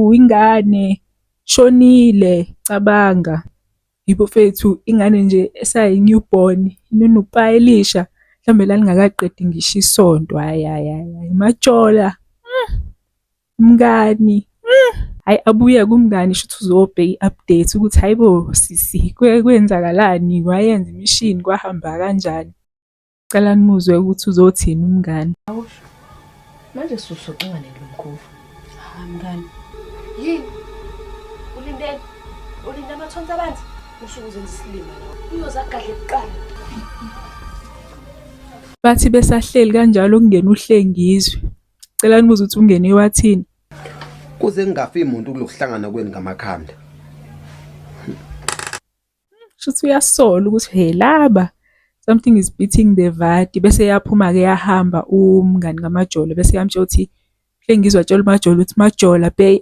Ingane shonile, cabanga. Bafethu, ingane nje esayi-newborn, inonopayi elisha, mhlawumbe lalingakaqedi ngisho isonto. Hhayi, hhayi, hhayi, hhayi, Majola, mngani, hhayi abuye-ke umngani shuthi uzobheka i-update ukuthi hhayi bo sisi kwenzakalani, wayenza imishini kwahamba kanjani. Cela nimuzwe ukuthi uzothini umngani. Awusho. Manje susocinga nini lo mkhuva? Ha mngani. Yini? Ulindeni? Ulinde amathonsi abanzi? Usuke uzenza isilima la. Uyoze agadle kuqala. Bathi besahleli kanjalo kungena uHlengizwe. Cela nibuze ukuthi ungene wathini. Kuze kungafi muntu kulokuhlangana kwenu ngamakhanda. Shuthi uyasola ukuthi he laba something is beating the vati bese yaphuma-ke yahamba umngani kaMajola bese yamtshela ukuthi Hlengizwe watshela uMajola ukuthi Majola bae.